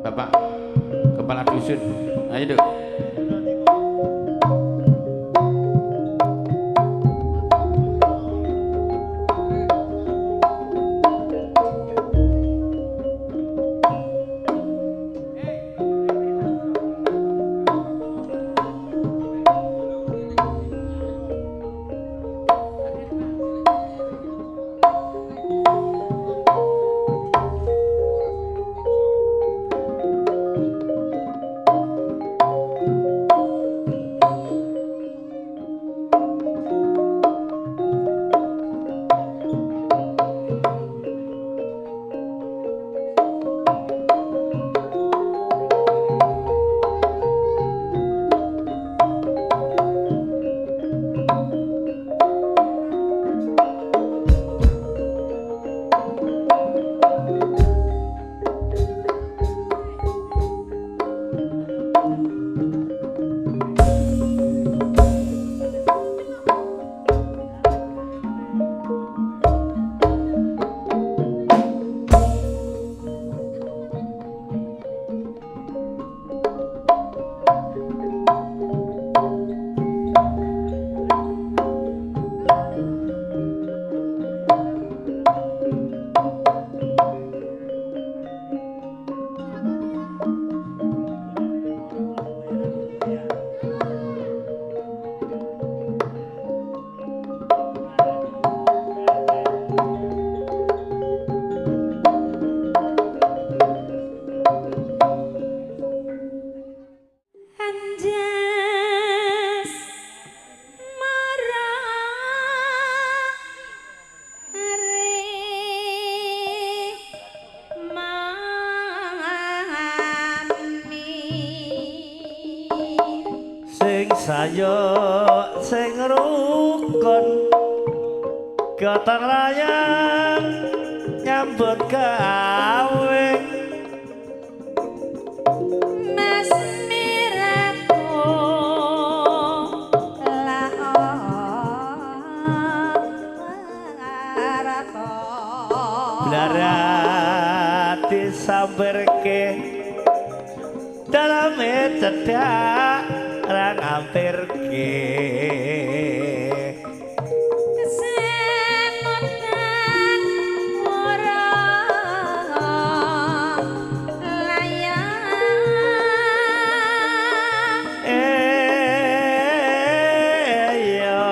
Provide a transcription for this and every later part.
Bapak Kepala Dusun. Ayo, Duk. Sayo sing rukun gotong royong nyambut gawe Mas Miraku la ora blara disamberke daleme cedhak ra ngampirke kesemutan ora layang yo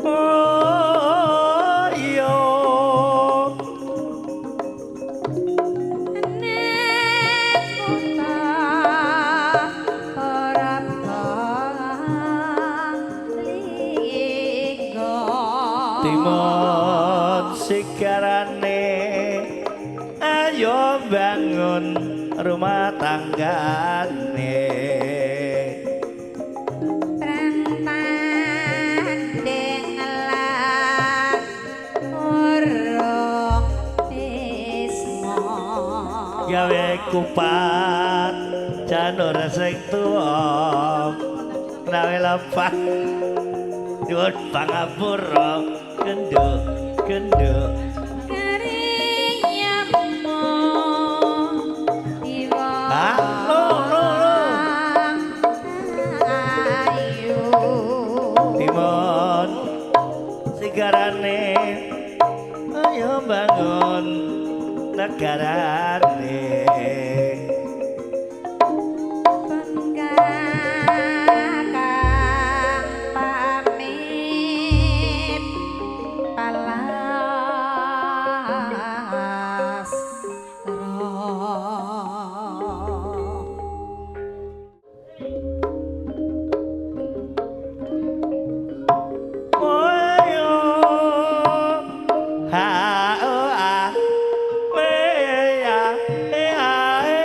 oh yo nek kota ora linggo Timon sigarane ayo bangun rumah tanggane prantanding lan urung bisma gawe kupat janur sing tuwa nawe lepas nyuwun pangapura genduk genduk kariyamu diwa Ah, lo, lo, lo. Ayu Timon sigarane ayo bangun negarane Kakang pamit palas Oyo ha o a we ya e a e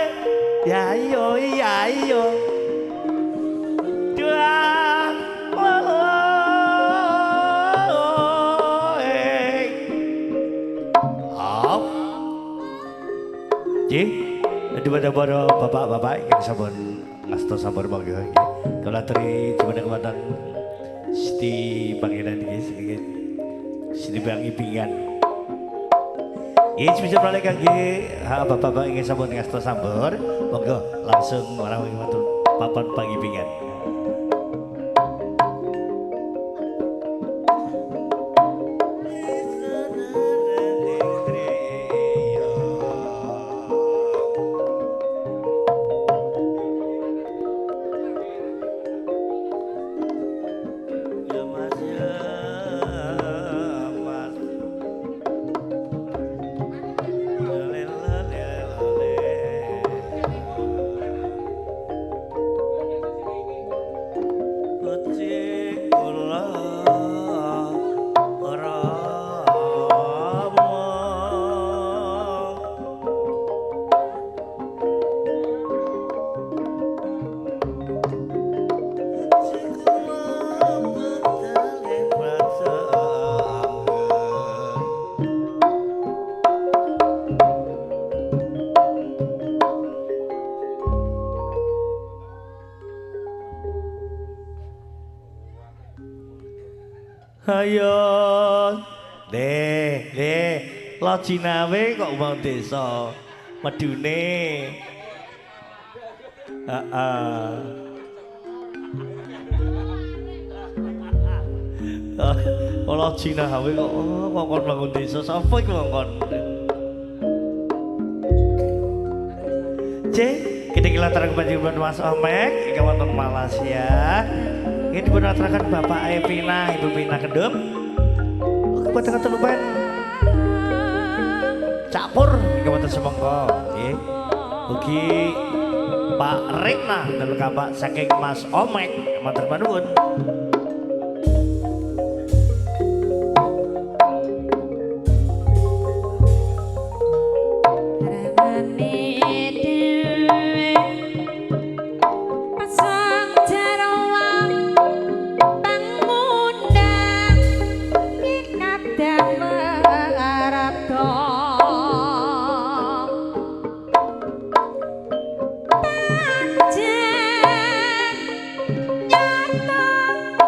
ya yo ya yo dua o e hop. Nggih, dumateng para bapak-bapak ingkang sampun ngasta sampun monggo nggih. Kula aturi jumeneng wonten Siti Pangeran nggih saking Siti Bangi Pingan. Ini bisa balik kangge bapak-bapak ingin sampun ngasta sambur, monggo langsung rawuh wonten papan pangibingan. Ya Mas, ya Mas. Kucing kula ora omong. Kucing kula betale perasaan. Ayo, deh, deh, lo jinawe kok wong desa medune. Heeh. Oh, lo jinawe kok oh, kok kon bangun desa sapa iku wong kon? C, kita kelataran panjenengan Mas Omek ingkang wonten Malaysia. Ini dipun aturaken Bapak Pina, Ibu Pina Kendum. Kepada ketelupan Cak Pur ingkang wonten Semengko, nggih. Ugi Pak Rekna dan Bapak saking Mas Omek matur nuwun. Ramane dhewe pasang jarwa pangundang kadang marada pancen nyata.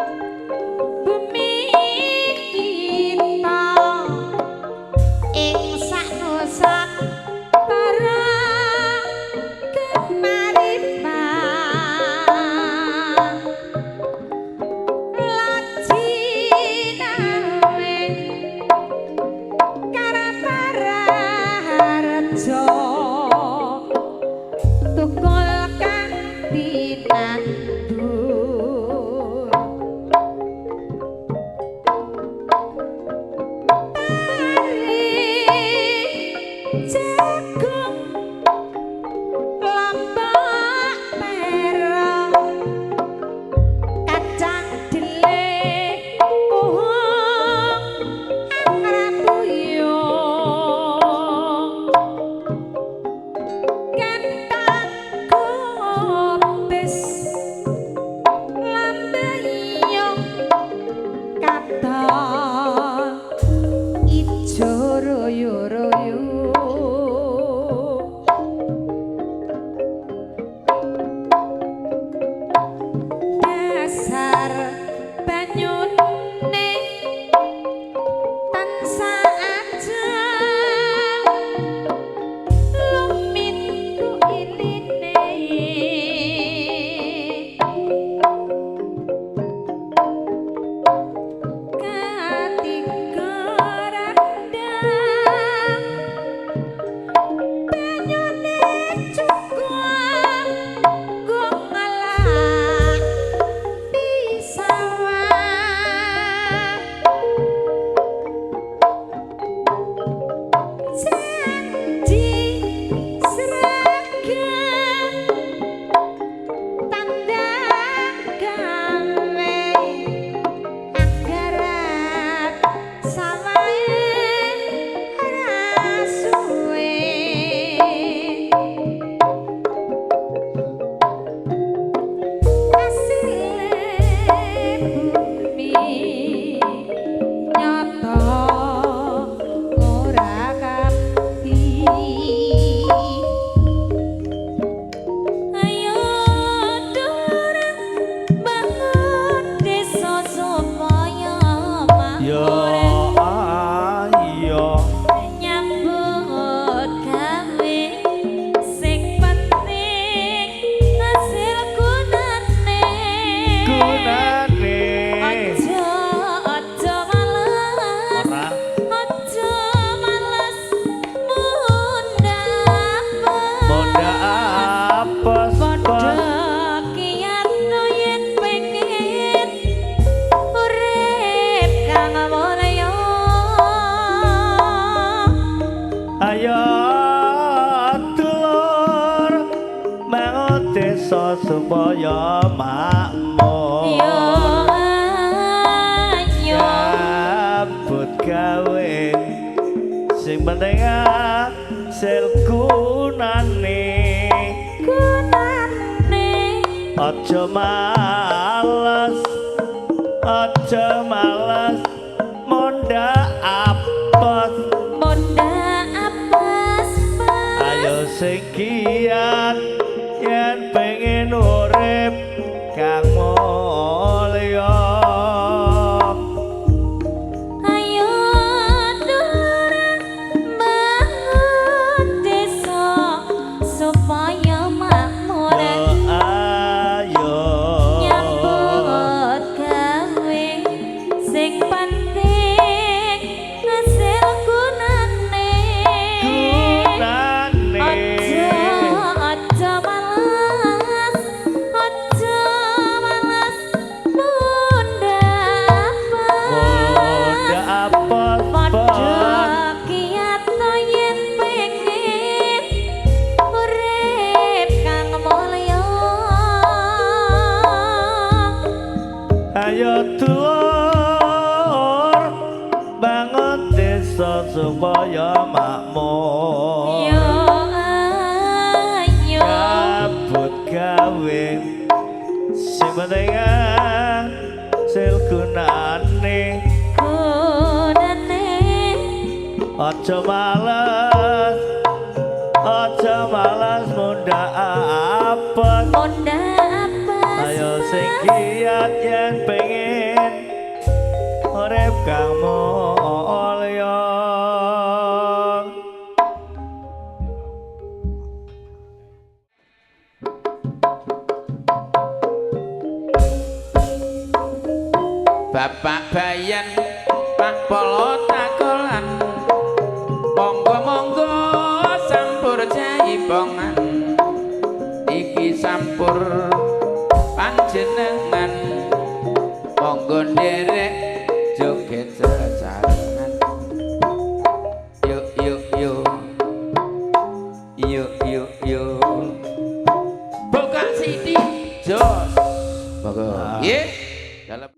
bangun desa supaya makmur. Yo ayo Nyambut gawe sing penting hasil gunane. Gunane. Aja males, aja males monda apes. Monda apes. Ayo sing giat yen pengen urip kang mulya. Ayo dulur bangun desa supaya makmur. Yo ayo Nyambut gawe sing penting hasil gunane. Gunane. Aja aja males, aja males munda Monda apes. apes. Padha kiat yen pengen urip kang mulya. Ayo dulur bangun desa supaya makmur. Yo ayo Nyambut gawe sing penting hasil gunane. Gunane. Aja males, aja males munda apes. Munda apes. Ayo sing giat yen pengen urip kang mulya. Bapak Bayan, Pak Polo Takolan, monggo-monggo sampur jaipongan, iki sampur panjenengan, monggo nderek joget sesarengan. Yuk yuk yuk, yuk yuk yuk, buka siti jos, monggo. Nggih. Dalam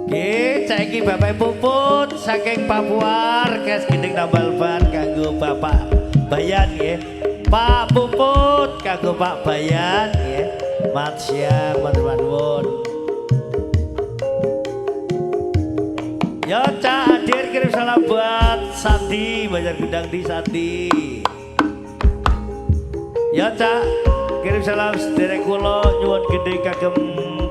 Nggih, saiki Bapak Puput saking Papua kes gending tambal ban kanggo Bapak Bayan nggih. Pak Puput kanggo Pak Bayan nggih. Mat siang matur nuwun. Yo Cak hadir kirim salam buat Sandi Banjar Gudang di Sandi. Yo Cak kirim salam sederek kula nyuwun gending kagem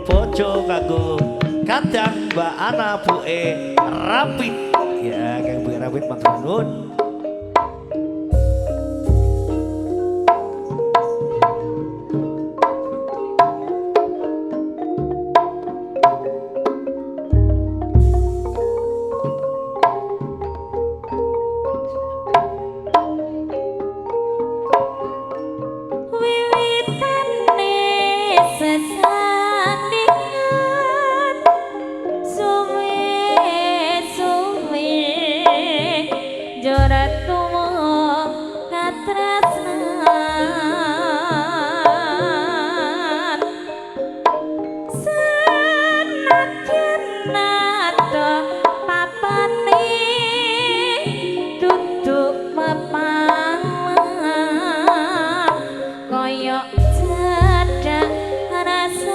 bojo kanggo kadang Mbak Ana Buke Rapit. Ya, kang Buke Rapit matur nuwun. Wiwitane sesandingan suwe-suwe jorat tuwa katresnan senajan nata papane duduk pepalan kaya cedhak rasane.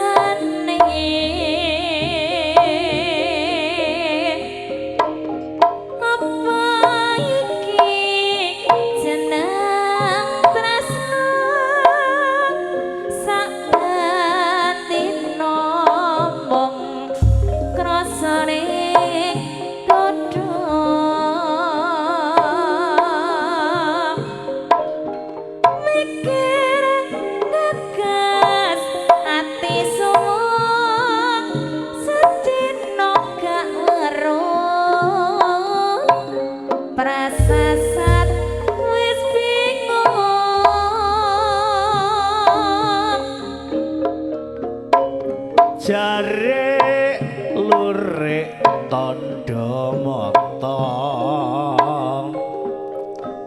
Jare lurik tandha mata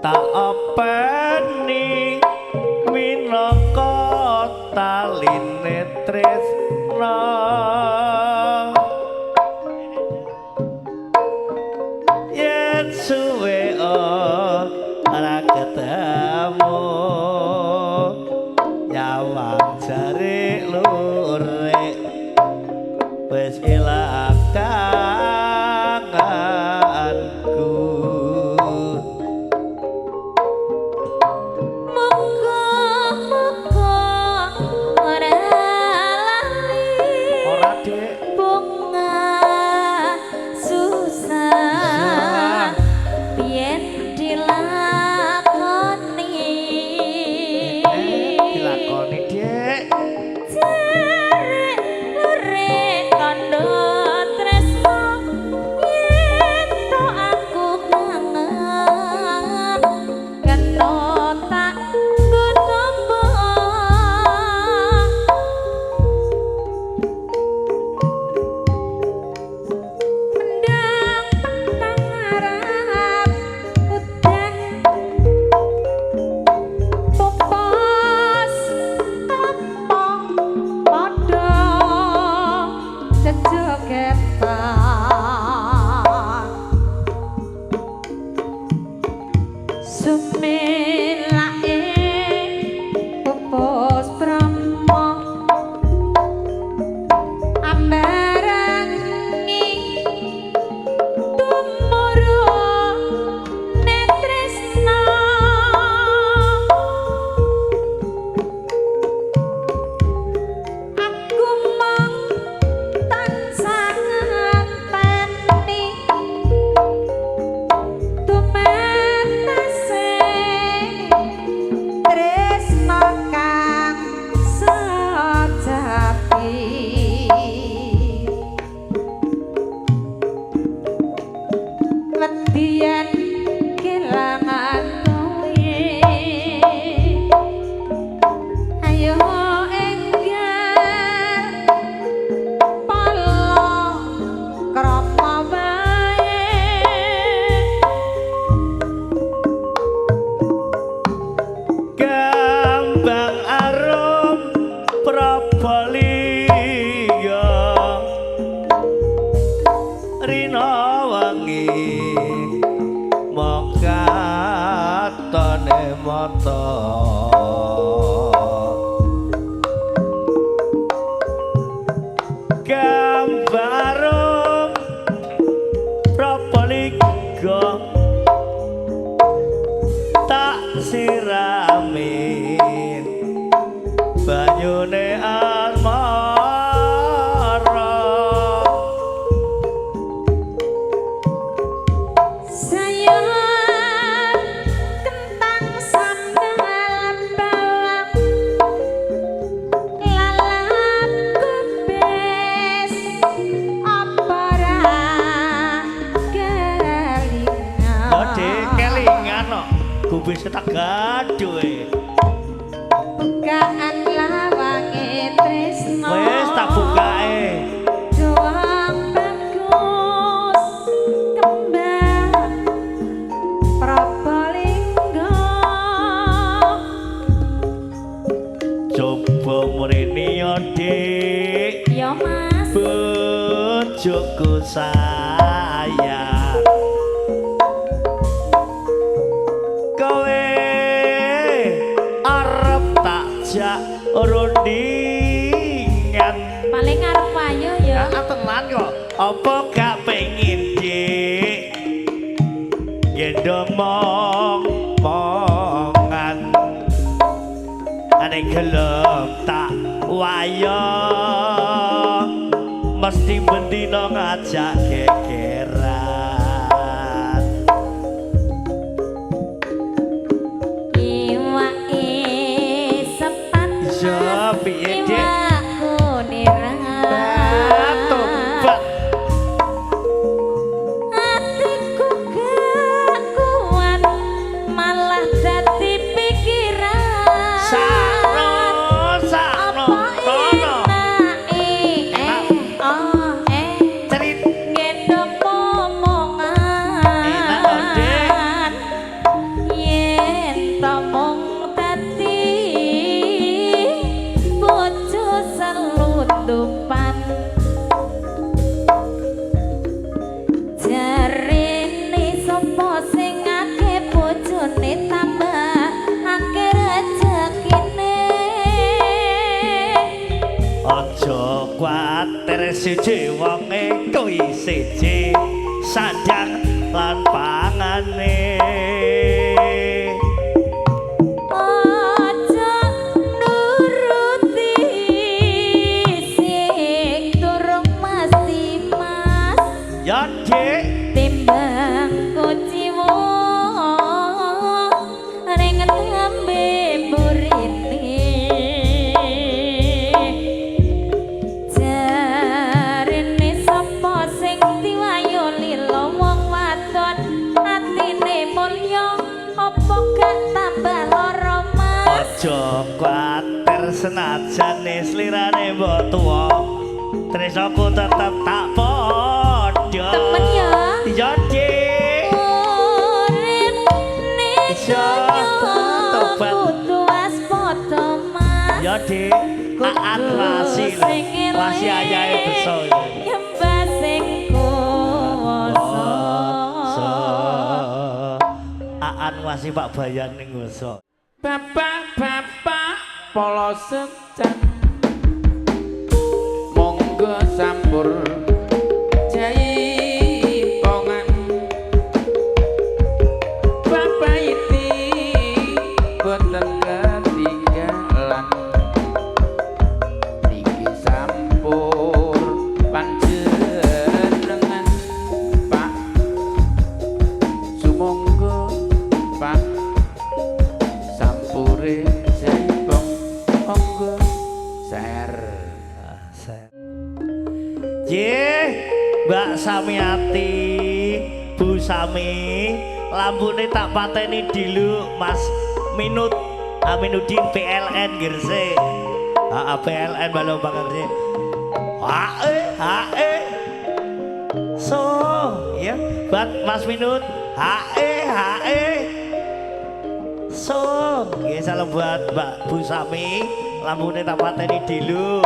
tak openi minangka taline tresna. Yen suwe ora ketemu nyawang jare lurik wis ilang kangenku. Muga-muga ora lali Ora, Dik. Bunga susah yen dilakoni. Dilakoni, Dik. Jare lurik kandha tresna yen to aku kangen kena tak nggo tombo. Mendang petang arep udan popos kelempong padha jejogetan sumelake popos brahma ambarangi tumurun tresna. Aku mung tansah ngenteni tumetase tresna kang sejati. Wedian kelangan kowe ayo enggal pala krama wae. Kembang arum Prabalingga rina wengi mokatone mata Kembang arum Prabalingga tak siramin banyune asmara. Sayur kentang sambal bawang lalap kubis apa ra kelingan. Lho, Dik, kelingan kok. Kubise tak gaduh e. Bukaan lawange tresno Wis tak bukae. Doang bagus kembang Probolinggo. Coba mrene yo, Dik. Ya Mas. Bojoku sayang. Kowe arep tak jak rundingan. Paling arep payu ya. Ah, tenan kok. Apa gak pengen, Dik? Gendong mong-mongan. Ane gelem tak wayang mesti bendina ngajak gegeran. Iwake sepat Iya, piye, Dik? Iwak kunirang. Ah, tobat. Atiku gak kuat malah dadi pikiran. Sakno, sakno, Apa kono. enake Enak Aja kuwatir siji wonge kuwi siji sandang lan pangane. Aja nuruti sing durung mesti Mas. Ya Dik, Timbang kuciwa ring tembe burine. Jarene sapa sing diwayo lila wong wadon atine mulya apa gak tambah lara Mas? Aja kuwatir senajane slirane mbok tuwa. Tresnaku tetep tak padha. Temen ya. Ya Dik. Urip ning Iya, donya tobat. kudu waspada Mas. Ya Dik. Aan wasi lho. Wasi ayahe beso. Nyembah sing kuwasa. Aan wasi Pak Bayan ning ngoso. Bapak-bapak polo sejan monggo sampur jaipongan. Bapak iti boten ketinggalan niki sampur panjenengan Pak sumangga Pak sampure jaipong monggo ser. Nggih, Mbak Samiati, Bu Sami, lampune tak pateni dilu Mas Minut Aminuddin PLN Gresik. Heeh, PLN Balombang Gresik. Hae, hae. So, ya, buat Mas Minut, hae, hae. So, nggih salam buat Mbak Bu Sami, lampune tak pateni dilu.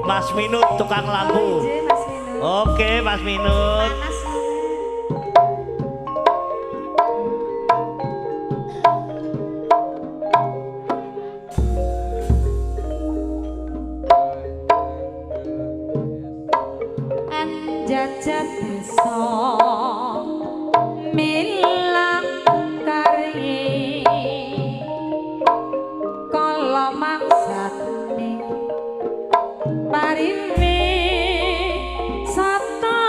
Mas Minut tukang lampu. Mas Minut. Oke, Mas Minut. Panas. Anjajat desa milang kari kala mangsane parimi sata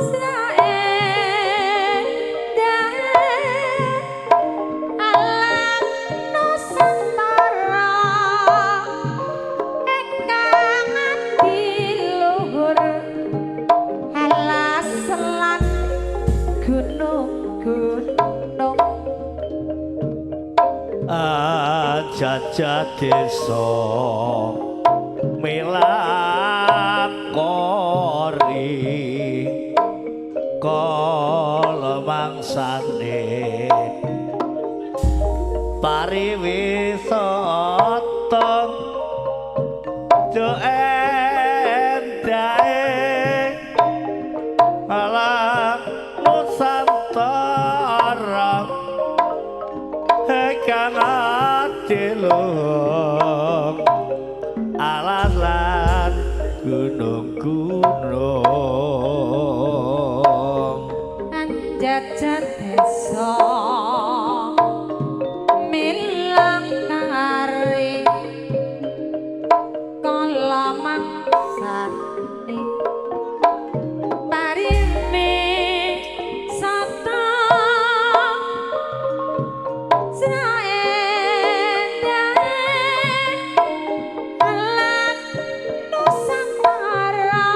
saendahe alam nusantara ingkang adiluhur alas lan gunung-gunung. Jajah desa milakori kala mangsane pariwisata do endahe alam nusantara ingkang adiluhung alas lan gunung-gunung. Anjajah desa milang kari kala mangsane parimi sata saendahe alam nusantara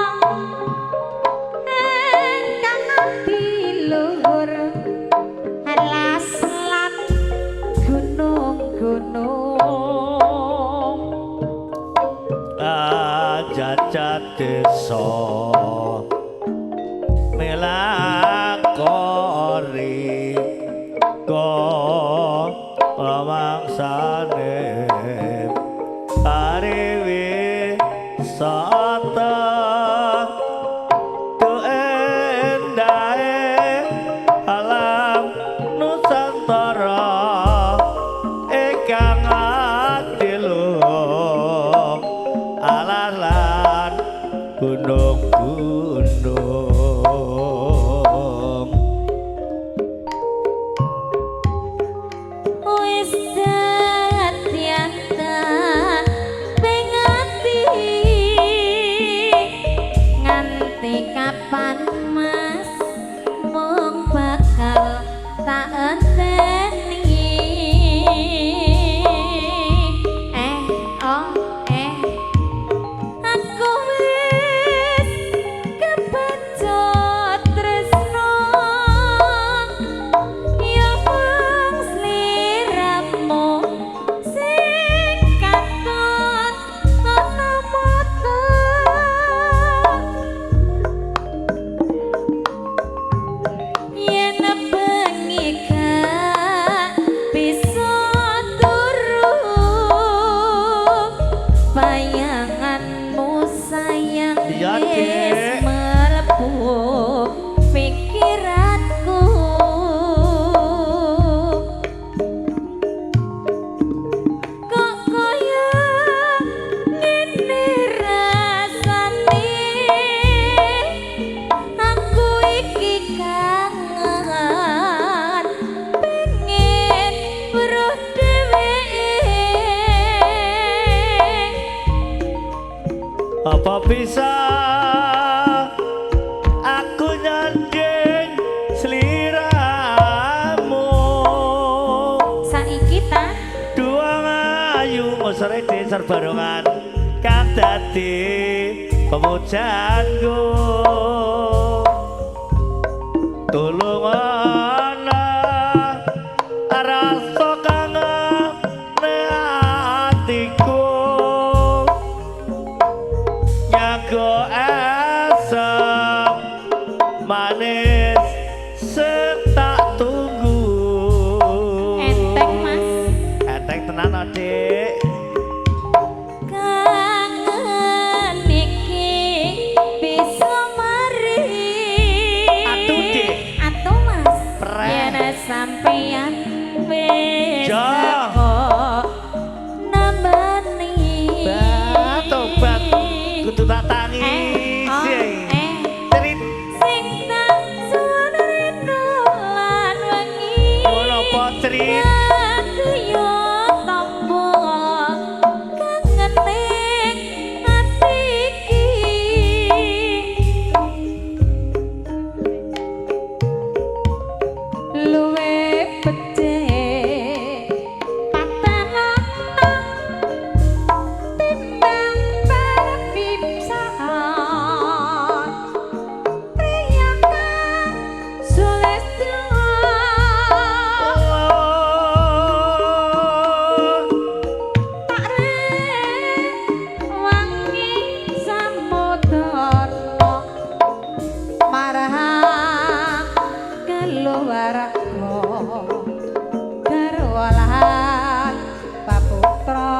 ingkang adiluhur alas lan gunung-gunung. Jajah desa melakori kala mangsane pariwisata do endahe alam nusantara ingkang adiluhung Apa bisa aku nyanding sliramu? Saiki ta Dua ayu ngosore desar barongan kang dadi pemujanku. Tulung ana rasa kangen atiku, nyago esem manis sing tak tunggu. Enteng, Mas. Enteng tenan, Adik. Kangen iki bisa mari. Atuh, Dik. Atuh, Mas. Preh. Yen sampeyan wis Ja. teko nambani. Bah, tobat. Kudu tak tangisi. Eh, oh, eh. Cerit. Sing tak suwun rino lan wengi. Ngono apa, Cerit? Yo tombo kangen ning ati iki. Luwe becik paten lontong timbang perpisahan. Priyakan Sulistyo. Oh. Tak rewangi samudana marang keluarga garwa lan paputra.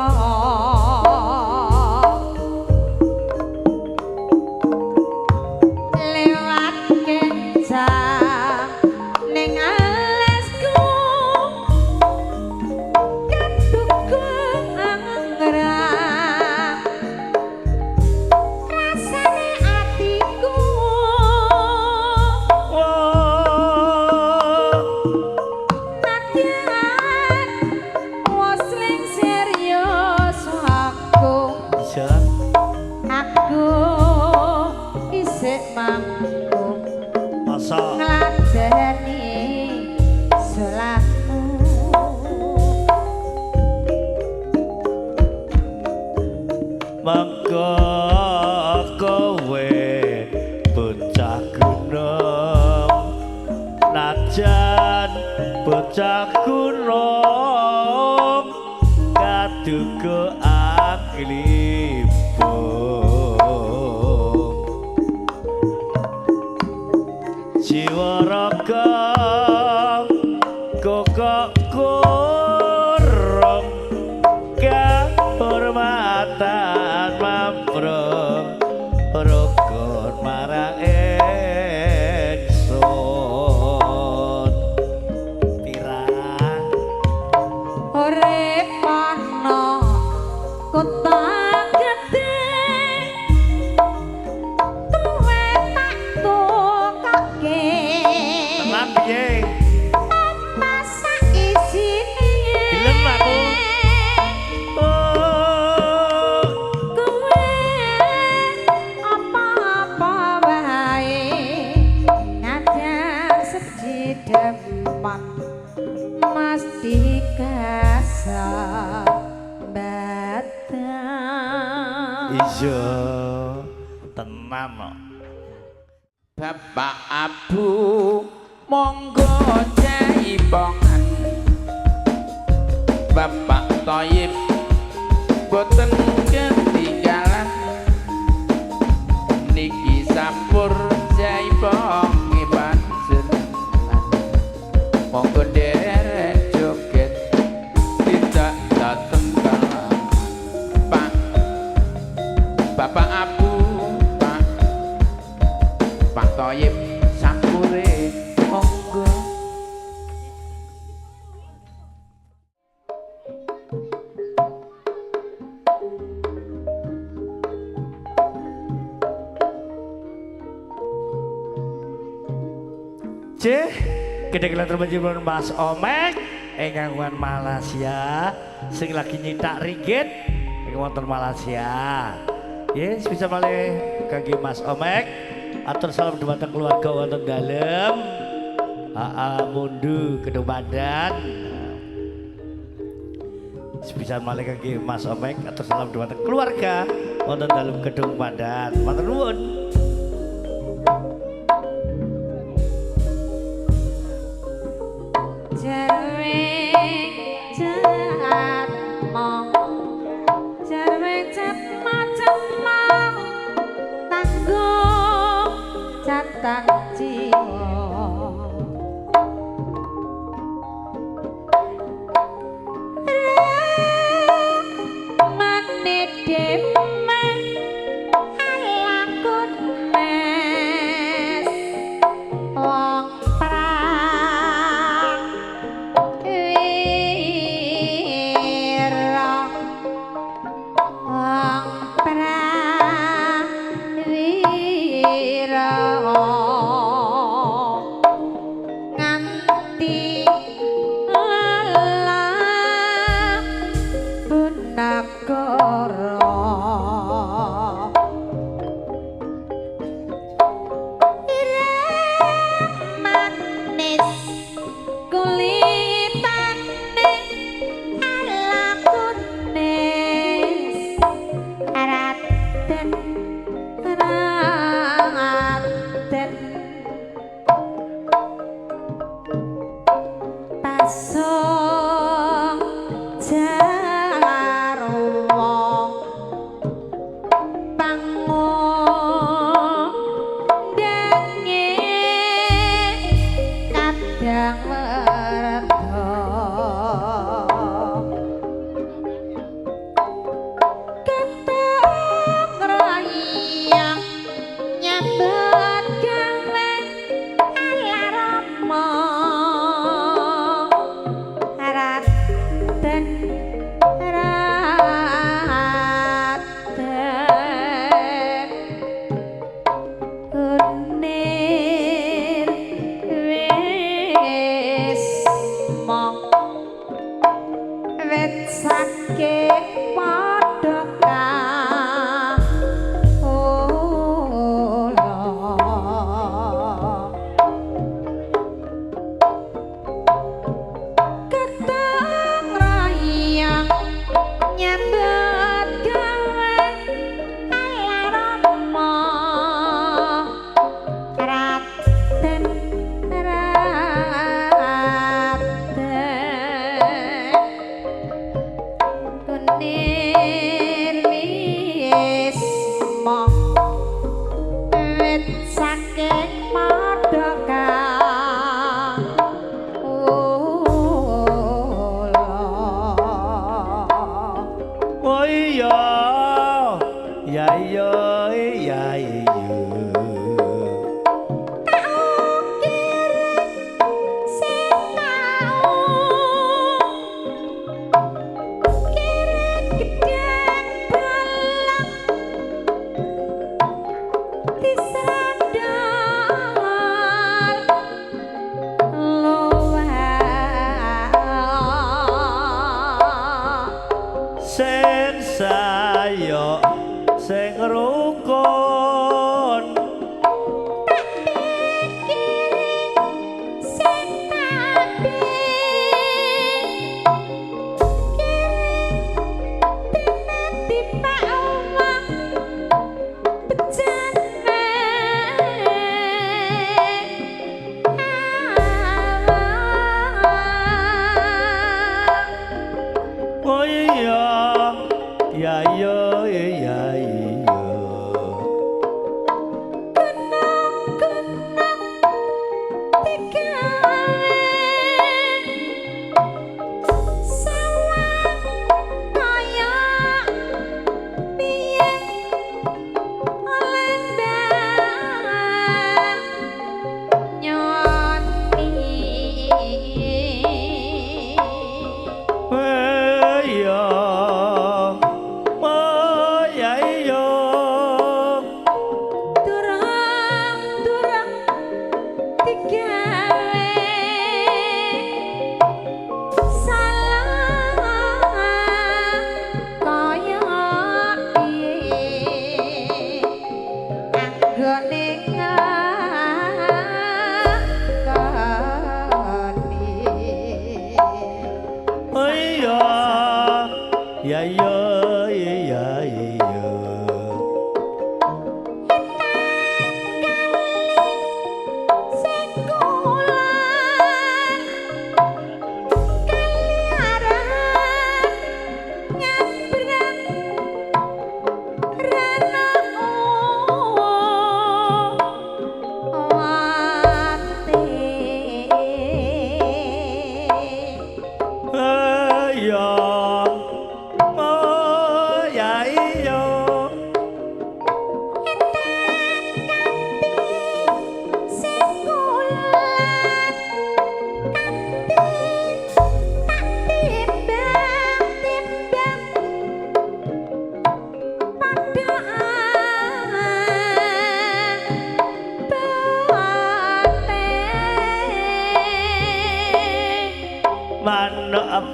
Lewat kencang ning alesku ketuku anggrek rasane atiku. Oh. Nadyan wis ling serius aku. Iya. Aku isih mampu Masa ngladeni salahmu. Mangko kowe bocah gunung, najan bocah gunung kaduga anglipung. Jiwa raga kok kurung kehormatan mamprung rukun marang ingsun. Pirang Urip ana kota gedhe tuwe tak tukoke. Tenan piye? Masak isine. Gelem aku. Oh. Kowe apa-apa wae nadyan seji demak mesti kasambatan. Iya, tenan kok. Bapak Abu monggo jaipongan, Bapak Toyib boten ketinggalan, niki sampur jaiponge panjenengan, monggo nderek joget tidak dateng kalangan. Pak Bapak Abu, Pak Pak Toyib sampure monggo. C, gede kelan terbenci Mas Omek ingkang wonten Malaysia sing lagi nyitak ringgit ing wonten Malaysia. Yes, bisa malih kangge Mas Omek. Atur salam dumateng keluarga wonten dalem. AA Mundu Kedung Pandan. Bisa malih kangge Mas Omek, atur salam dumateng keluarga wonten dalem Kedung Pandan. Matur nuwun. Jarwe jatmo, jarwe jatmo jatmo, tanggung jatang jiwa. Ramane demen alakun mes wong prang wira, wong prang wira nganti alah punakara. Manis kulitane ala kunis, Raden Raden pasung jarwo pangondange kadang werda keteng rayang nyambut gawe ala rama Raden Raden Kunir wis mong wit saking padha kawula. Keteng rayang nyambut gawe ala rama Raden Raden Kunir wis mong wit saking padha kawula. Oh iya, ya iya, ya iya. Sing tau kirim gedang balak disadar luwak. Sing sayo sing rukun, Sing tadi kirim tiba omong bejane awak. Oh iya, ya iya, ya iya. Gunung-gunung digawe sawang kaya piye oleh nyoni. Oh iya, oh ya iya.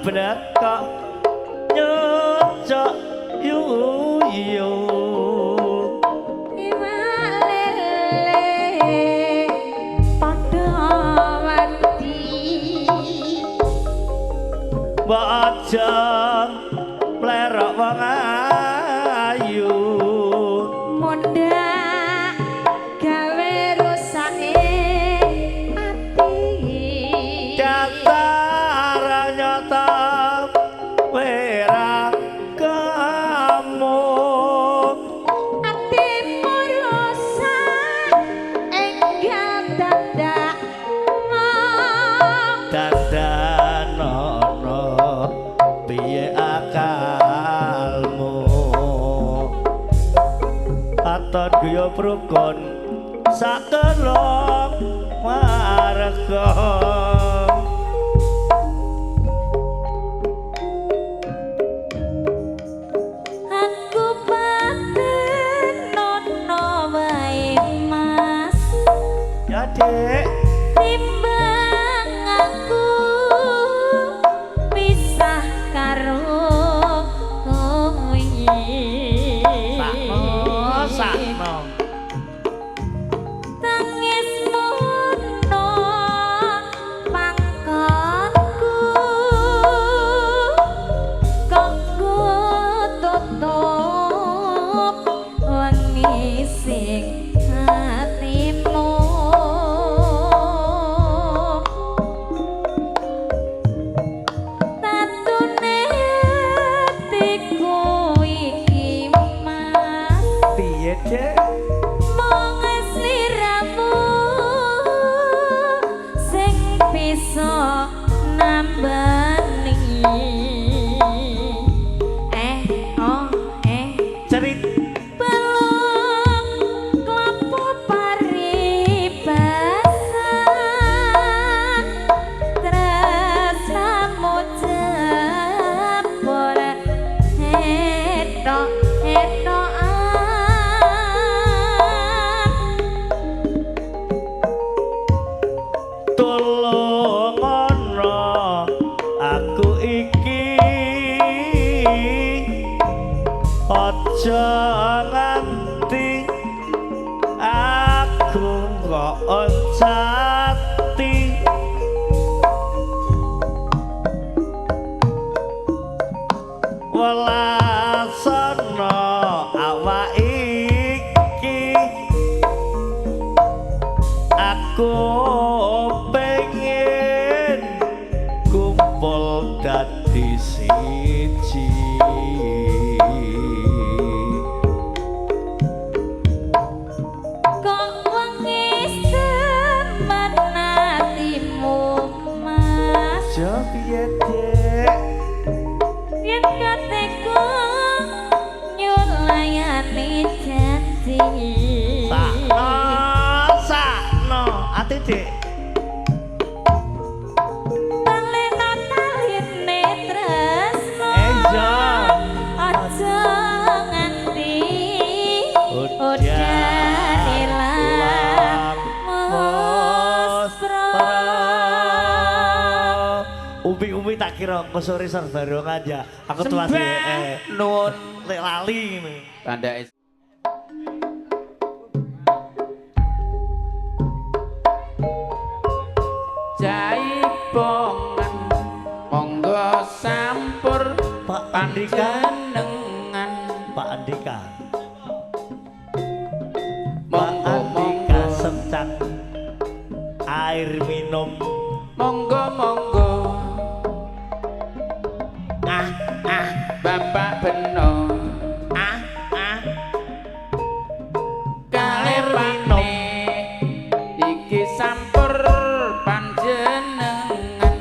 Ketabrak kok nyocok yuyu. Iwak lele padha wedi. Mbok aja mlerok wong ayu. Mundhak gawe rusake ati. Nyata nyata wera kamu. Atimu rusak enggal dadak mong. Dandanono piye akalmu. Aton guyub rukun sakelong warga. Aku paten nono wae Mas. Ya Dek. Timbang aku pisah karo kowe. Sakno sakno. Tangis mono pangkonku kok tutup wengi sing hatimu. Tatune atiku iki Mas. Piye Dek? Mung sliramu sing bisa nambani. Eh oh eh. Cerit Pelung klopo paribasan tresnamu jebol etok etokan. Tulungono aku iki. Aja nganti aku kok oncati. Welasana awak iki. Aku pengen kumpul dadi siji. Kok wengis temen atimu Mas. Jo piye Dek? Yen kateku nyulayani janji. Sakno sakno ati Dek. Talena taline tresno. Iya. Aja nganti udan ilang muspro. Umi-umi tak kira engko sore sarbarongan ya. Aku tuh masih Nuwun. Lek lali ngene. Tandake Jaipongan monggo sampur Pak Andika, panjenengan. Pak Andika. Pak Monggo Andika monggo secang air minum. Monggo monggo. Ah ah Bapak Beno ah ah. kalih minum. Iki sampur panjenengan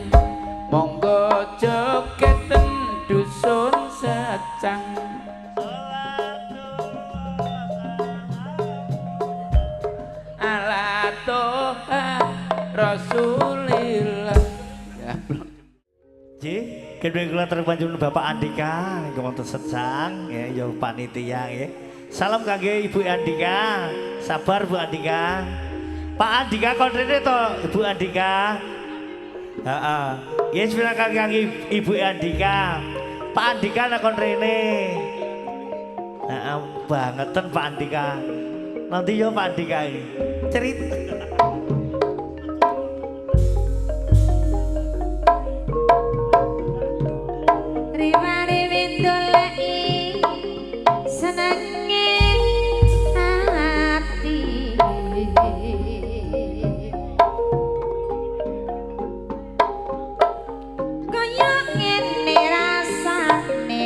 monggo jogeten dusun Secang. Ala toha Rasulillah. Ya, Ji, kedua kula terpanjenengan Bapak Andika ingkang wonten Secang ya, ya panitia ya. Salam kangge Ibu Andika. Sabar Bu Andika. Pak Andika kon rene to, Ibu Andika. Heeh. Nggih silakan kang Ibu Andika. Pak Andika nakon rene. Heeh, bangeten Pak Andika. Nanti yo Pak Andika ini. Cerita. Riwari ndoleki senenge ati. Kaya ngene rasane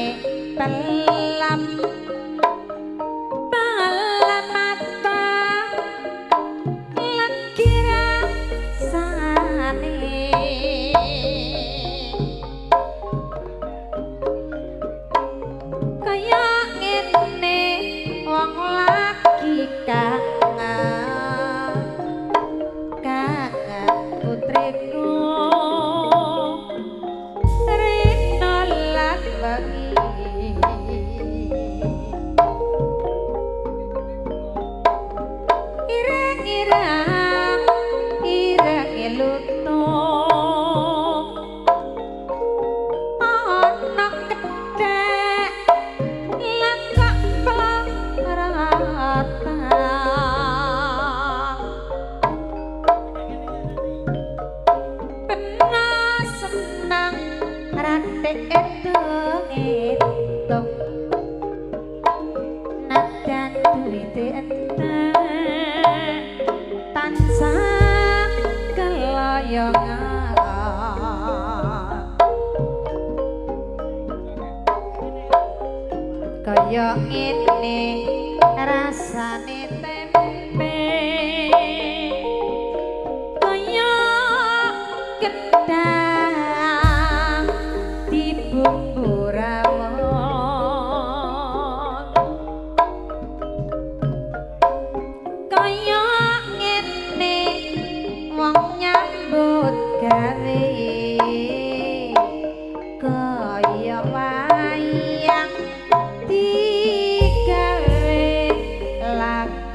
pelem pelem mata lagi rasane. Kaya ngene wong lagi kangen kangen putriku rino lan wengi. Ireng-ireng irenge lutung ana kethek lan kok ploratan. Pena seneng ratik etung-etung nadan duwite entek tansah keloyongan. Kaya ngene rasane tempe kaya kendang dibumbu rawon. Kaya ngene wong nyambut gawe kaya wayang digawe lakon.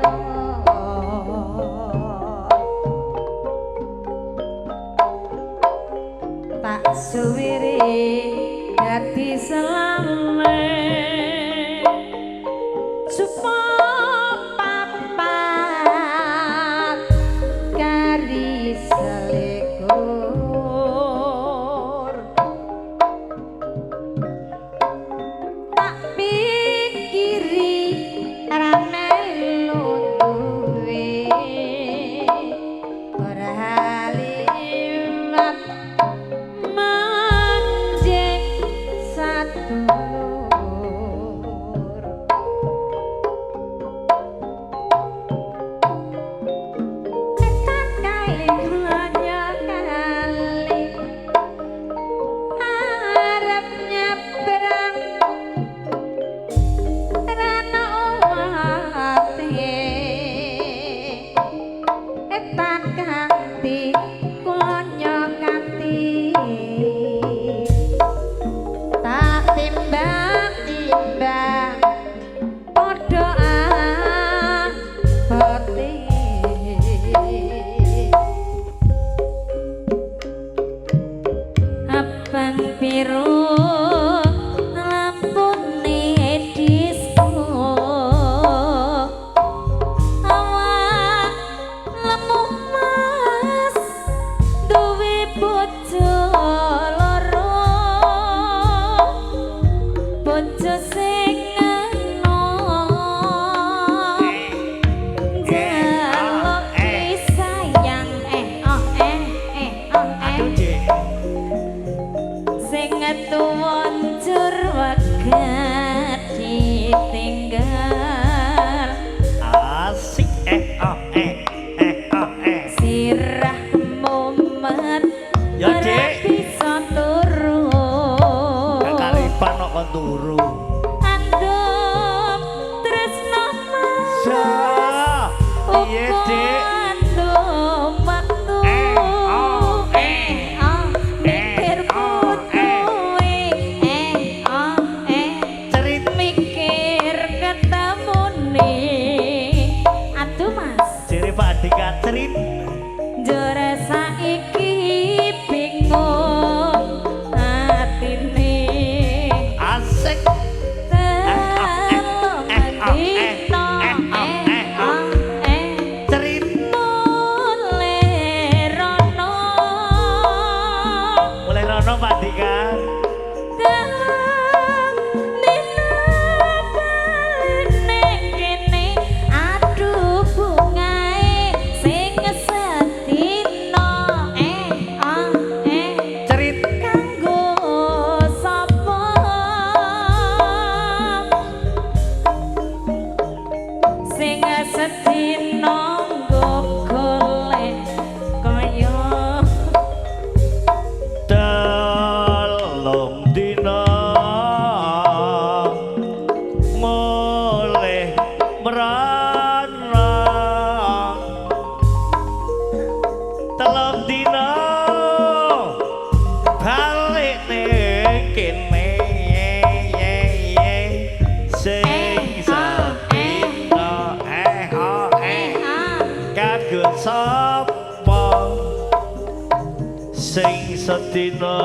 Sedina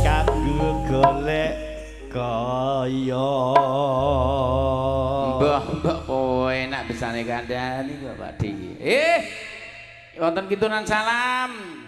kanggo golek kaya. Mbah, mbah kowe enak bisane kandhani kok Pak Di. Eh, wonten kitunan salam.